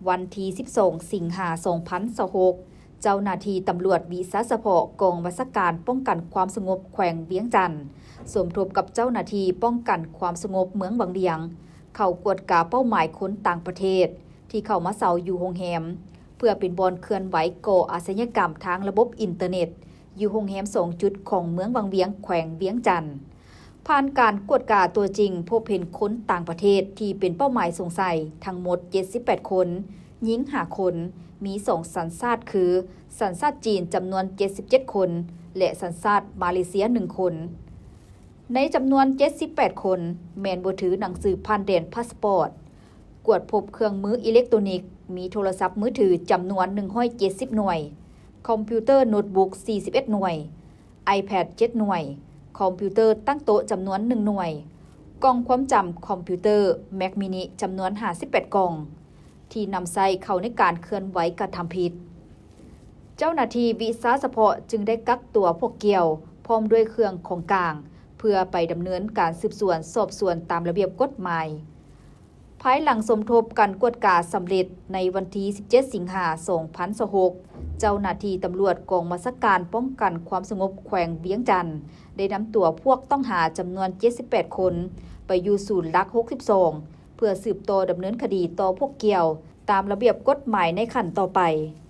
ວັນທີສິບສອງ ສິງຫາ ສອງພັນຊາວຫົກ ເຈົ້າໜ້າທີ່ຕຳຫຼວດວິຊາສະເພາະກອງບັນຊາການປ້ອງກັນຄວາມສະຫງົບແຂວງວຽງຈັນ ສົມທົບກັບເຈົ້າໜ້າທີ່ປ້ອງກັນຄວາມສະຫງົບເມືອງວັງວຽງ ເຂົ້າກວດກາເປົ້າໝາຍຄົນຕ່າງປະເທດ ທີ່ເຂົ້າມາເຊົ່າຢູ່ໂຮງແຮມ ເພື່ອເປັນບ່ອນເຄື່ອນໄຫວກໍ່ອາຊະຍາກຳທາງລະບົບອິນເຕີເນັດ ຢູ່ໂຮງແຮມສອງຈຸດຂອງເມືອງວັງວຽງ ແຂວງວຽງຈັນ. ຜ່ານການກວດກາຕົວຈິງ ພົບເຫັນຄົນຕ່າງປະເທດທີ່ເປັນເປົ້າໝາຍສົງໄສທັງໝົດເຈັດສິບແປດຄົນ, ຍິງຫ້າຄົນ, ມີສອງສັນຊາດຄື ສັນຊາດຈີນຈຳນວນເຈັດສິບເຈັດຄົນ ແລະ ສັນຊາດມາເລເຊຍໜຶ່ງຄົນ. ໃນຈຳນວນເຈັດສິບແປດຄົນ ແມ່ນບໍ່ຖືໜັງສືຜ່ານແດນ ພາສປອດ. ກວດພົບເຄື່ອງມືອີເລັກໂຕນິກ ມີໂທລະສັບມືຖືຈຳນວນໜຶ່ງຮ້ອຍເຈັດສິບໜ່ວຍ, ຄອມພິວເຕີໂນດບຸກສີ່ສິບເອັດໜ່ວຍ, ໄອແພດເຈັດໜ່ວຍ, ຄອມພິວເຕີຕັ້ງໂຕະຈຳນວນໜຶ່ງໜ່ວຍ, ກ່ອງຄວາມຈຳຄອມພິວເຕີແມັກມິນິຈຳນວນຫ້າສິບແປດກ່ອງ ທີ່ນຳໃຊ້ເຂົ້າໃນການເຄື່ອນໄຫວກະທຳຜິດ. ເຈົ້າໜ້າທີ່ວິຊາສະເພາະຈຶ່ງໄດ້ກັກຕົວພວກກ່ຽວ ພ້ອມດ້ວຍເຄື່ອງຂອງກາງ ເພື່ອໄປດຳເນີນການສືບສວນສອບສວນຕາມລະບຽບກົດໝາຍ. ພາຍຫຼັງສົມທົບການກວດກາສຳເລັດໃນວັນທີສິບເຈັດ ສິງຫາ ສອງພັນຊາວຫົກ ເຈົ້າໜ້າທີ່ຕຳຫຼວດກອງບັນຊາການປ້ອງກັນຄວາມສະຫງົບແຂວງວຽງຈັນ ໄດ້ນຳຕົວພວກຕ້ອງຫາຈຳນວນເຈັດສິບແປດຄົນ ໄປຢູ່ສູນຫຼັກຫົກສິບສອງ ເພື່ອສືບຕໍ່ດຳເນີນຄະດີຕໍ່ພວກກ່ຽວຕາມລະບຽບກົດໝາຍໃນຂັ້ນຕໍ່ໄປ.